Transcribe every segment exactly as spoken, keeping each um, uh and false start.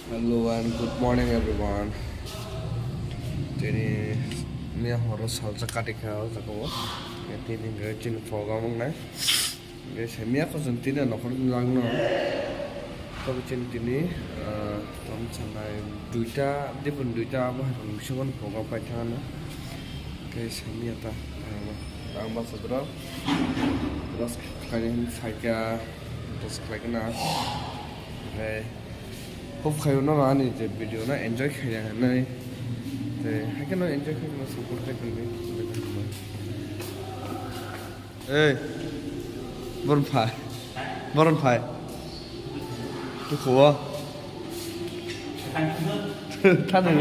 Hello and good morning everyone. Tini miya horo salsa kati kha o jaga o. Tini hwnkhe chini program wngnai. Hwnkhe se miya kochon tini nokhor langno. Tobo chini tini, ah, tom sanai duita, dibun duita abo hai rong bisingo program pai thangano. Hwnkhe se miya ta, ah, ang basa borok. Brush khlaina hinwi phaikha, brush khlaikha na. Hwnkhe Hope khaio no ani je video no enjoy khaiya hinwi. Te haikhe no enjoy khai no support khai tongdi. Ei, boron phai. Boron phai. Tu khuo. Thani.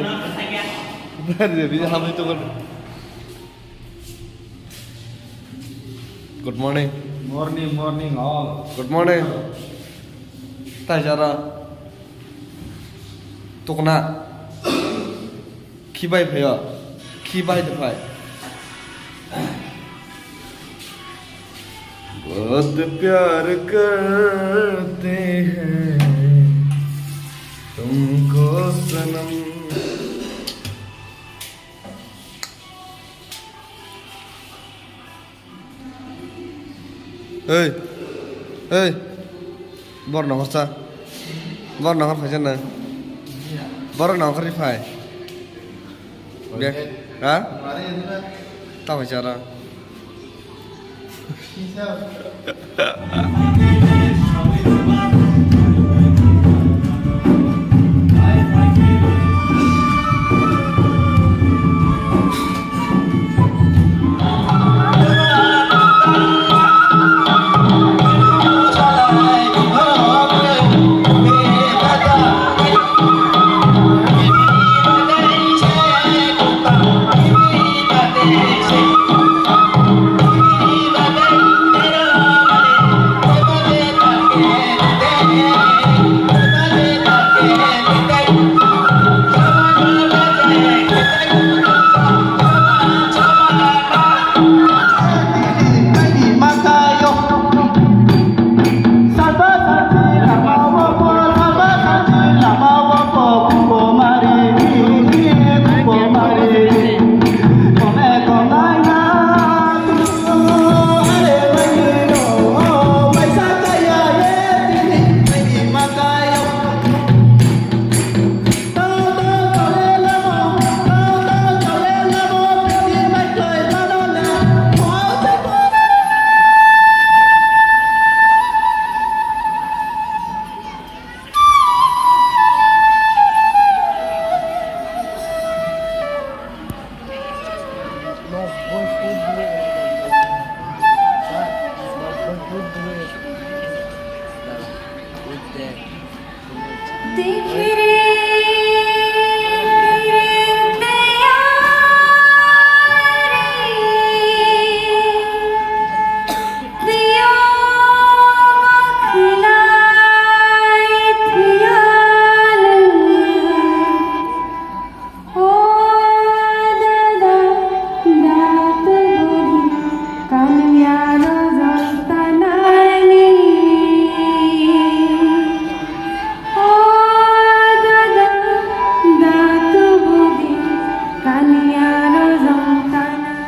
Dari jadi hamai tu kan. Good morning. Morning, morning, all. Good morning. Tai jara. Tukna. Khibai phayo. Khibai de phai. बहुत प्यार करते हैं तुमको सनम। Ei, ei, bor nongor sa, bor nongor phaisa na, bor nongor ri phai. Be, ha? Ta phaisa ra.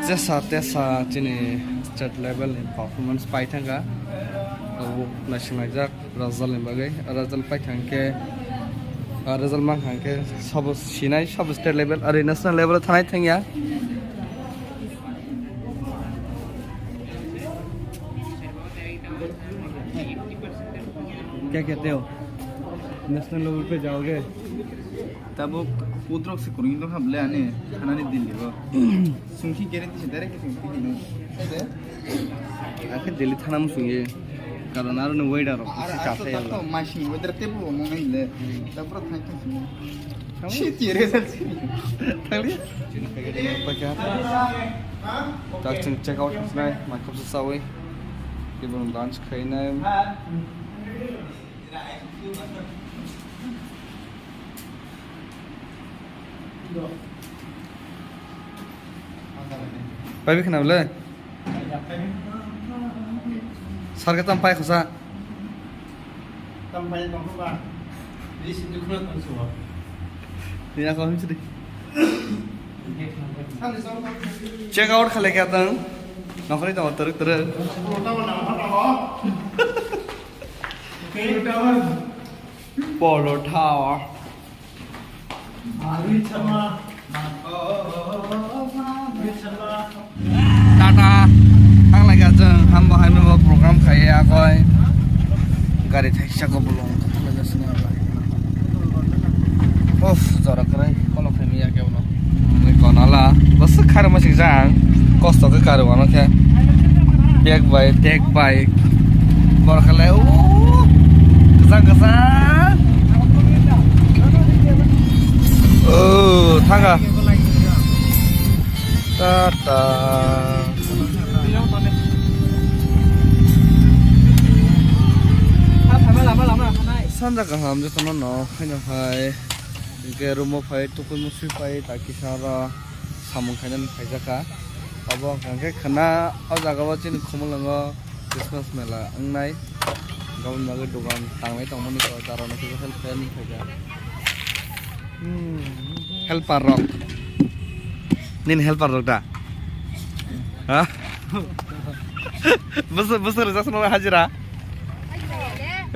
Jesa tesa chini state level ni performance pai thangkha. Abo naisinglaijak result ni bagwi. Result pai thangkhe, ah, result mankha hwnkhe sabo sinai, sabo state level, ari national level thanai thangya. Kya kehte ho? National level pe jaoge? Tabuk putrok se kwrwngwi tongkha bwle ani thanani Delhi o. Sungkhe guarantee se direct sungkhe hino. Akhe Delhi thana muchungye. Karon aroni weather rok bisi chathai. Masing weather tebo omo hinle. Tabuk thang thang sini. Si tire sal sini. Thangli. Chini packet ni packet. Tak chini check out khnai, mai khopsa sawi. Kibun lunch khainai. Pai bikna bole? Sarga tam pai khosa. Tam pai tong ba. Ni ako him sidi. Check out khale kya tang? Nokri tong teruk teruk. Polo Tower. Tata, thang lai kha chwng, hambo hai mabo program khai ya koi. Gari thaisa ko bolong, of, jora kwrwi, kolok khai ya ke bolong. Ni konala, bwswk kharma sik jang, kosto khe karo ano khe. Tek bai, tek bai. Bor khalai, o, kwchang kwchang. O, thanga. Tata. Sanja kaham jotono no, haino hai. Hingke room o phai, tukui musui phai, ta kisa oro samung khainani phaijakha. Abo hwnkha khe khwna o jaga o chini Khumulwngo Christmas mela wngnai. Gabon bagwi dogan tanglai tongmani ko, jarano kisa help khainani phaikha. Hmm, helper rok. Nini helper rok da? Ha? Bwswk, bwswk rwjak swnamwi hajira?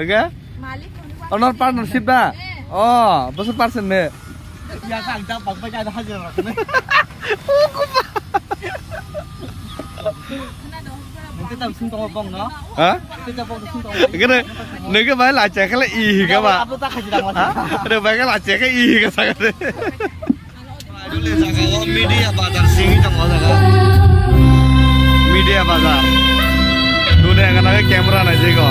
Oke? Honor partnership da? Oh, bwswk percent ne? Ya, ang jak bak bai ada hajira rok ne. Nang te tam sung tongo bong no? Ha? Te tam bong sung tongo. Gede, nege bai la chekle i higa ba. Abo ta hajira rok. Ha? Re bai la chekle i higa sa gede. Dole jaga o media bazar simi tamo jaga. Media bazar. Dole jaga na camera na jigo.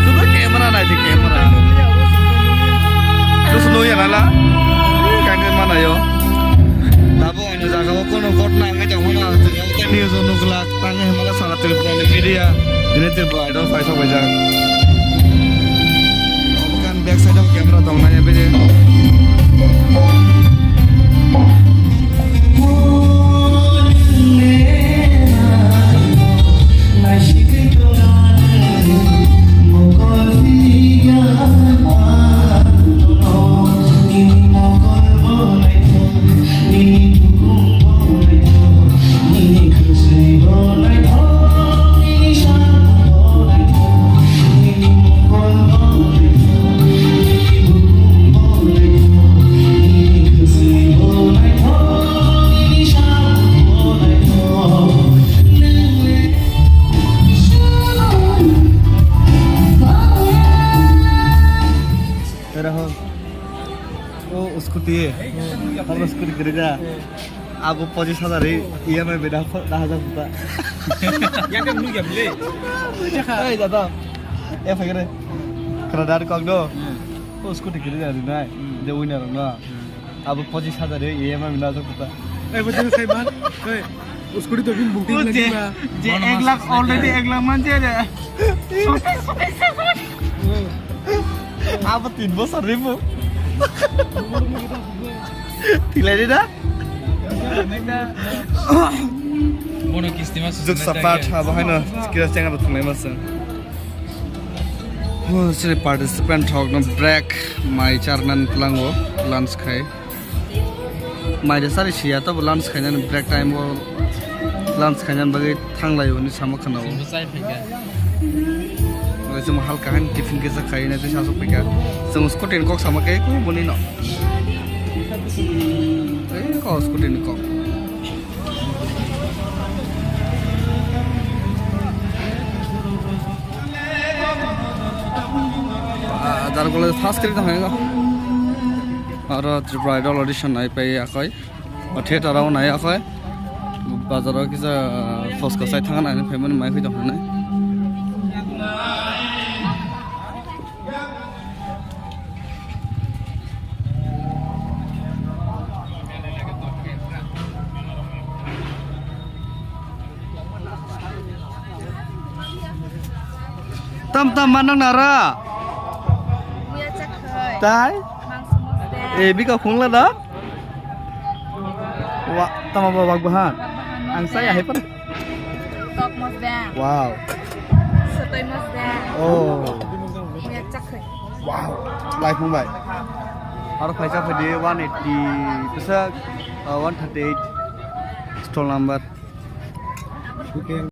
Sudo camera na ji camera. Terus nu ya nala. Kani mana yo. Tabo ano jaga o kono ghotna ang jang hona. News o nukla. Tang hwnmale sara Tripura ni media, dini Tripura Idol phai sok baijak. Obo kan back side o camera tong nai bini. Rahul. O scooty. Abo scooty kwrwi da. Abo pochis hajar ri E M I beda da hajar puta. Yakam nugya bile. Ei dada. E phai gre. Kradar kok do. O scooty kwrwi da rinai. Je winner no. Abo pochis hajar ri E M I beda da hajar puta. Ei bo jeng sai man. Ei. Scooty to bin bukti lagi ba. Je ek lakh already ek lakh man je. Abo tin bosor ribu. Tilai da? Bono kisti mas. Juk sapat abo haino kira chenga thunai mas. Sini participant rok no break mai charnan tlango lunch khai. Mai de sari siya to lunch khainani break time o lunch khainani bagwi thanglai hwnwi sama khana o. Chwngbo chai phaikha. Oi chwngbo halka han tiffin kisa khaina tei sasu phaikha. Chwng scooty ni kok sama khe koi boni no. Ei ko scooty ni kok. Ah, dar gole first kiri tong hai. Aro Tripura Idol audition nai pai akoi. O theater o nai akoi. Bazar o kisa phos kasai thang nai phaimani mai koi tong nai. Tam tam manang nara. Buya chakhai. Tai? Mangso mosde. Eh, bika khungla da? Wa, tama ba wak bahan. Ang saya hai par. Tok mosde. Wow. Sotoi mosde. Oh. Buya chakhai. Laifung bai. Aro phaisa phaidi one eighty bwsak, uh, one thirty eight stall number.